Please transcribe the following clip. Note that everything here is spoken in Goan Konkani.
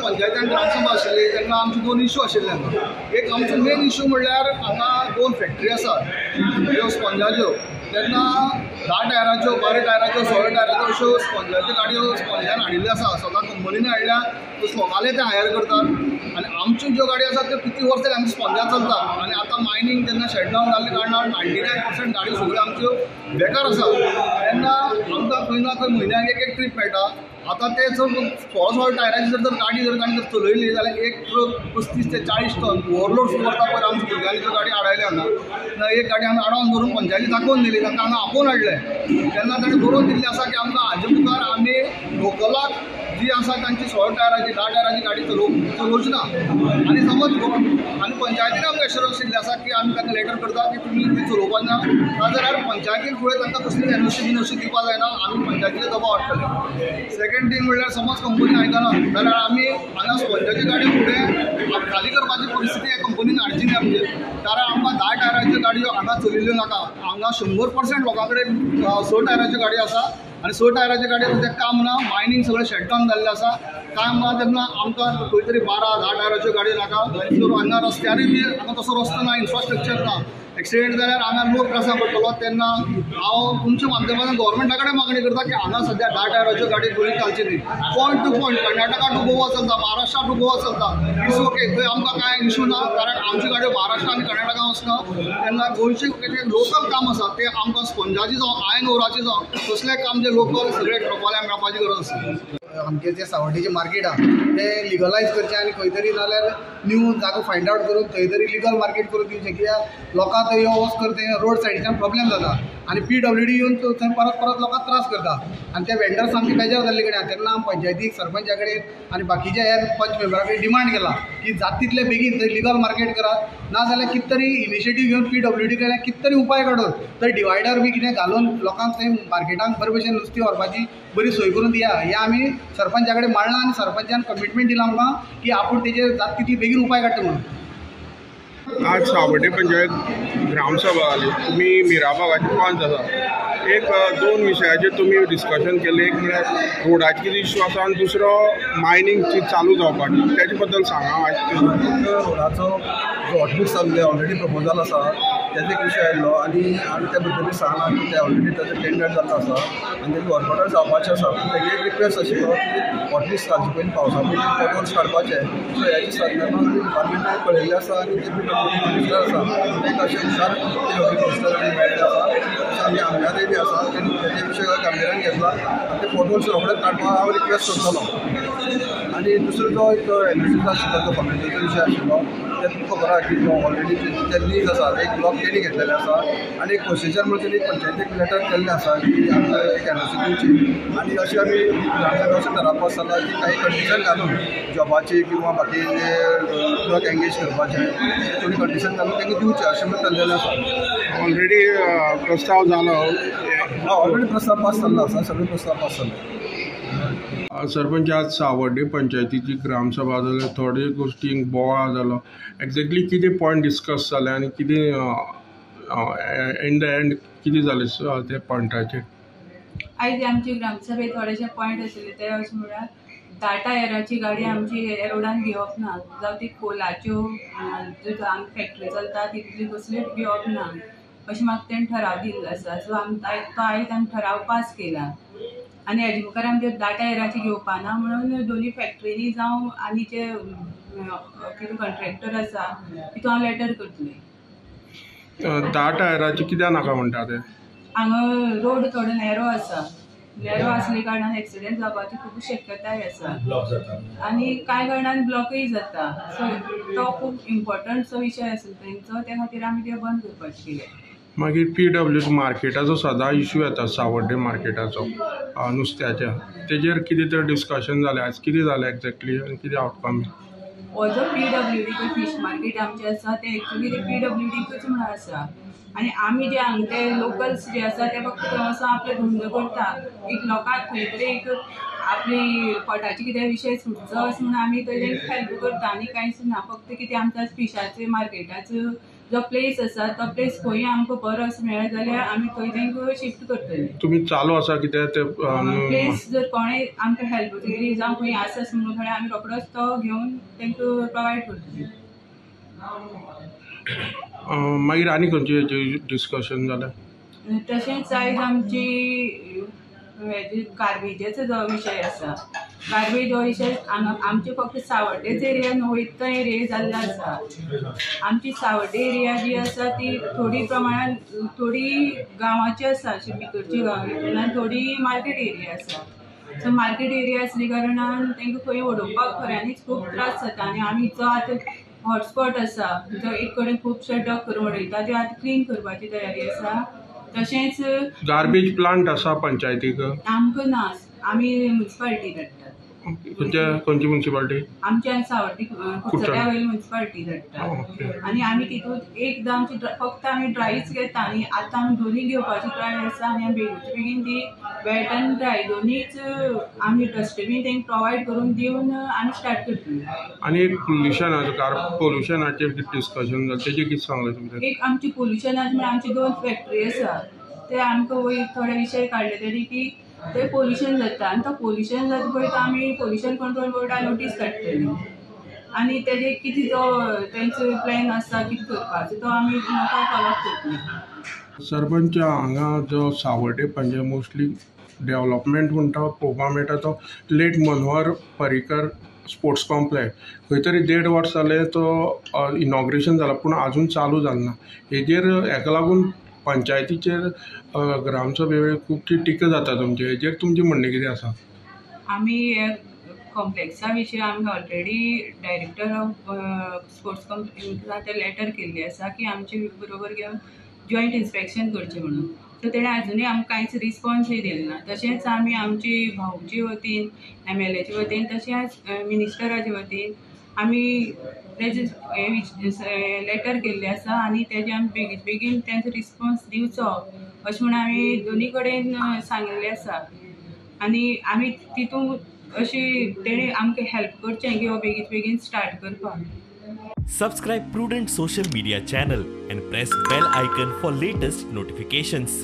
पंचायतीन ग्रामसभा आशिल्ली तेन्ना आमचे दोन इशू आशिल्ले हांगा. एक आमचो मेन इशू म्हणल्यार हांगा दोन फॅक्टरी आसात ह्यो स्पंजाच्यो. तेन्ना 10 टायराच्यो 12 टायराच्यो 16 टायराच्यो अश्यो स्पंजाच्यो गाडयो स्पंजान हाडिल्ल्यो आसा. स्वता कंपनीन हाडल्या, लोकांले ते हायर करतात आनी आमच्यो ज्यो गाडयो आसात त्यो कितली वर्सां जाली आमची स्पंजा चलता. आनी आतां मायनींग जेन्ना शटडावन जाल्ले कारणान 99% गाडयो सगळ्यो आमच्यो बेकार आसात. तेन्ना आमकां खंय ना खंय म्हयन्याक एक एक ट्रीप मेळटा. आतां ते जर 16 टायराची जर गाडी जर तांणी जर चलयली जाल्यार एक ट्रक 35 ते 40 टन ओवरलोड सुद्दां करता. पयर आमच्या भुरग्यांनी ज्यो गाडी आडायल्या हांगा, एक गाडी आमी आडावन धरून पंचायती दाखोवन दिली, तांकां हांगा आपोवन हाडलें. तेन्ना ताणें बरोवन दिल्लें आसा की आमकां हाजे मुखार आमी लोकलाक जी आसा तांची 16 टायराची 10 टायराची गाडी चलोवची ना. आनी समज आनी पंचायतीन आमकां एश्योरन्स दिल्लें आसा की आमी तांकां लेटर करता की तुमी ती चलोवपाक ना, नाजाल्यार पंचायतीन फुडें तांकां कसली एनओसी बिनओसी दिवपाक जायना, आमी पंचायतीचेर दबाव हाडटले. सेकंड थींग म्हणल्यार समज कंपनी आयकना जाल्यार आमी हांगा स्पंजाची गाडी फुडें खाली करपाची परिस्थिती ह्या कंपनीन हाडची न्ही आमचेर. कारण आमकां 10 टायराच्यो गाडयो हांगा चलयल्ल्यो नाका. हांगा 100% लोकां कडेन 6 टायराच्यो गाडयो आसा आनी 6 टायराच्यो गाडयो सद्याक काम ना, मायनींग सगळें शटडावन जाल्लें आसा. काम ना तेन्ना आमकां खंय तरी 12-10 टायराच्यो गाडयो नाका. हांगा रस्त्यारूय बी हांगा तसो रस्तो ना, इन्फ्रास्ट्रक्चर ना. एक्सिडेंट जाल्यार हांगा लोक त्रासा पडटलो. तेन्ना हांव तुमच्या माध्यमांतल्यान गव्हर्मेंटा कडेन मागणी करता की हांगा सद्या 10 टायराच्यो गाडी गोंय घालची न्ही. Point to point Karnataka to Goa चलता, महाराष्ट्रा टू गोवा चलता, it's okay, थंय आमकां कांय इशू ना. कारण आमच्यो गाडयो महाराष्ट्रा आनी कर्नाटका वचना. तेन्ना गोंयचें जें लोकल काम आसा तें आमकां स्पंजाची जावं आयन ओराचें जावं तसलें काम जें लोकल सगळें ट्रकवाल्यांक मेळपाची गरज आसा. आमचें जें सावड्डेचें मार्केट आहा तें लिगलायज करचें आनी खंय तरी नाल्यार न्यू जागो फायंड आवट करून थंय तरी लिगल मार्केट करून दिवचें. कित्याक लोकांक थंय यो वच करता, थंय रोड सायडीच्यान प्रॉब्लेम जाता आनी पीडब्ल्यूडी येवन थंय परत परत लोकांक त्रास करता आनी ते वेंडर सामके बेजार जाल्ले कडेन आहा. तेन्ना आमी पंचायतीक, सरपंचा कडेन आनी बाकीच्या हेर पंच मेंबरा कडेन डिमांड केला की जाता तितले बेगीन थंय लिगल मार्केट करात, ना जाल्यार कितें तरी इनिशिएटीव घेवन पीडब्ल्यूडी कडेन कितें तरी उपाय काडून थंय डिवायडर बी कितें घालून लोकांक थंय मार्केटांक बरे भशेन नुस्तें व्हरपाची बरी सोय करून दिया. हें आमी सरपंचा कडेन मांडलां आनी सरपंचान कमिटमेंट दिलां आमकां की आपूण तेजेर जाता तितली बेगीन उपाय काडटा म्हणून. आज सावड्डे पंचायत ग्रामसभा जाली. तुमी मिराबागाचे पंच आसा. एक दोन विशयाचेर तुमी डिस्कशन केलें. एक म्हळ्यार रोडाची कितें इश्यू आसा आनी दुसरो मायनींग चालू जावपाची, तेजे बद्दल सांगा. रोडाचो जो हॉटमिक्स जाल्ले ऑलरेडी प्रपोजल आसा तेजो एक विशय आयलो आनी आमी त्या भितर सांगलां की ते ऑलरेडी ताजें टेंडर जाल्लो आसा आनी तेजें वर्क ऑर्डर जावपाचें आसा. पूण तेजी एक रिक्वेस्ट आशिल्लो की हॉटमिक्स घालचे पयलीं पावसा पयलीं पोटहोल्स काडपाचे. सो ह्या दिसा डिपार्टमेंटान कळयल्लें आसा आनी ते कमिशनर आसा एक अशें हुशार कमिशनर मेळ्ळें आसा. तशें आमचे आमदारय बी आसा, तेणी तेजे विशय गांभिर्यान घेतला आनी ते पोटहोल्स रोखडेच काडपाक हांव रिक्वेस्ट करतलो. आनी दुसरो जो एक एनओसीचो आशिल्लो जो कम्युनिटीचो विशय आशिल्लो ते तुमकां खबर आहा की जो ऑलरेडी ते लीज आसा एक ब्लॉक तेणी घेतलेले आसा आनी एक प्रोसिजर म्हणून तेणी पंचायतीक लेटर केल्लें आसा की आमकां एक एनओसी दिवची. आनी अशें आमी ग्रामसभा अशें थारावपाक आसतना की काही कंडिशन घालून जॉबाची किंवा बाकी जे ट्रक एंगेज करपाचे थोडी कंडिशन घालून तांकां दिवचें अशें म्हणून ठरलेलें आसा. ऑलरेडी प्रस्ताव जालो, ऑलरेडी प्रस्ताव पास जाल्लो आसा, सगळे प्रस्ताव पास जाल्ले. सरपंच, आज सावड्डे पंचायतीची ग्रामसभा जाली, थोडे गोश्टींक बोवाळ जालो. एग्जॅक्टली कितें पॉयंट डिस्कस जाले आनी कितें इन the and कितें जालें त्या पॉयंटाचेर? आयज आमची ग्रामसभेत थोडेशे पॉयंट आशिल्ले ते अशें म्हळ्यार 10 टायराची गाडी आमची हे रोडान घेवप ना, जावं ती कोलाच्यो ज्यो आमची फॅक्टरी चलता तितली कसल्योच घेवप ना अशें म्हाका तेणें ठराव दिल्लो आसा. सो आमी तो आयज आमी ठराव पास केला आनी हेजे मुखार आमचे 10 टायराची घेवपा ना म्हणून दोनूय फॅक्टरीनी जावं आनी जे कितें कॉन्ट्रॅक्टर आसा तितून हांव लेटर करतलें. 10 टायराची कित्याक नाका म्हणटा ते? हांगा रोड थोडो नॅरो आसा, नॅरो आसले कारणान एक्सिडेंट जावपाची खूब शक्यताय आसा आनी कांय कारणान ब्लॉकूय जाता. सो तो खूब इम्पॉर्टंटसो विशय आसा तेंचो, त्या खातीर आमी ते बंद करपाचें केलें. मागीर पीडब्ल्यू मार्केटाचो सदां इशू येता, सावड्डे मार्केटाचो नुस्त्याच्या, तेजेर कितें तर डिस्कशन जालें आज? कितें जालें एग्जॅक्टली आनी कितें आवटकम? हो जो PWD fish market आमचें आसा तें एक्चुली ते PWDकूच म्हणून आसा आनी आमी जे हांगा ते लोकल्स जे आसा ते फक्त थंय वचोन आपले धंदो करता. एक लोकांक खंय तरी एक आपली पोटाचे कितें विशय सुटचो अशें म्हणून आमी थंय हेल्प करता आनी कांयच ना. फक्त कितें आमकां फिशाचे मार्केटाचो जो प्लेस आसा तो प्लेस खंय आमकां बरो असो मेळत जाल्यार आमी थंय तांकां शिफ्ट करतले. तुमी चालू आसा कितें ते प्लेस जर कोणें आमकां हेल्प केली जावं खंय आसा म्हणून थोडे आमी रोखडोच तो घेवन तांकां प्रोवायड करतले. मागीर आनी खंयचे डिस्कशन जालें? तशेंच आयज आमची गार्बेजाचो जो विशय आसा, गार्बेज हो विशय हांगा आमचे फक्त सावड्डेच एरिया न्हू इतलो एरिया जाल्लो आसा. आमची सावड्डे एरिया जी आसा ती थोडी प्रमाणान थोडी गांवाची आसा, अशी भितरची गांव आनी थोडी मार्केट एरिया आसा. सो मार्केट एरिया आसली कारणान तांकां खंय उडोवपाक खऱ्यांनीच खूब त्रास जाता आनी आमी जो आतां हॉटस्पॉट आसा जो एक कडेन खुबशे डक करून उडयता ते आतां क्लीन करपाची तयारी आसा. तशेंच गार्बेज प्लांट आसा पंचायतीक? आमकां ना, आमी म्युनिसिपालिटी धाडटात. खंयची म्युनिसिपालिटी? आमच्या सावड्डे कुडचड्या वयली म्युनिसिपालिटी धाडटा आनी आमी तितूंत एकदां आमची फक्त आमी ड्रायच घेता आनी आतां आमी दोनी घेवपाची ट्राय आसा आनी आमी बेगीन बेगीन ती वेट आनी ड्राय दोनीच आमी डस्टबीन तांकां प्रोवायड करून दिवन आमी स्टार्ट करतली. आनी एक पोल्युशनाचो पोल्युशनाचेर डिस्कशन जालें तेजें कितें सांगलें तुमचें? एक आमची पोल्युशनाचे म्हळ्यार आमची 2 फॅक्टरी आसा ते आमकां वयर थोडे विशय काडले तेणी की ते पोल्युशन जाता आनी तो पोल्युशन जाता पळय तो आमी पोल्युशन कंट्रोल बोर्डा नोटीस काडटली आनी तेजे कितें तो तेंचो प्लॅन आसा कितें करपाचो तो आमी लोकांक फॉलोअप करतली. सरपंच, हांगा जो सावड्डे पंचायत मोस्टली डेवलपमेंट म्हणटा पळोवपाक मेळटा तो late Manohar Parrikar sports complex खंय तरी 1.5 वर्स जालें तो इनॉग्रेशन जाला पूण आजून चालू जालें ना. हेजेर हेका लागून पंचायतीचेर ग्रामसभे वेळार खुबशी टिका जाता तुमचे, हेजेर तुमचें म्हणणें कितें आसा? आमी कॉम्प्लेक्सा विशीं आमी ऑलरेडी डायरेक्टर ऑफ स्पोर्ट्स कॉम्प्लेक्सा ते लेटर केल्ली आसा की आमचे बरोबर घेवन जॉयंट इन्स्पेक्शन करचें म्हणून. सो तेणें आजुनूय आमकां कांयच रिस्पोन्सूय दिलें ना. तशेंच आमी आमची भाऊचे वतीन, MLAचे वतीन, तशेंच मिनिस्टराचे वतीन आमी तेजे लेटर केल्लें आसा आनी तेजे आमी बेगीन बेगीन तेंचो रिस्पोन्स दिवचो अशें म्हूण आमी दोनी कडेन सांगिल्लें आसा आनी आमी तितून अशी तेणी आमकां हेल्प करचें की हो बेगीन बेगीन स्टार्ट करपाक. Subscribe Prudent social media channel and press bell icon for latest notifications.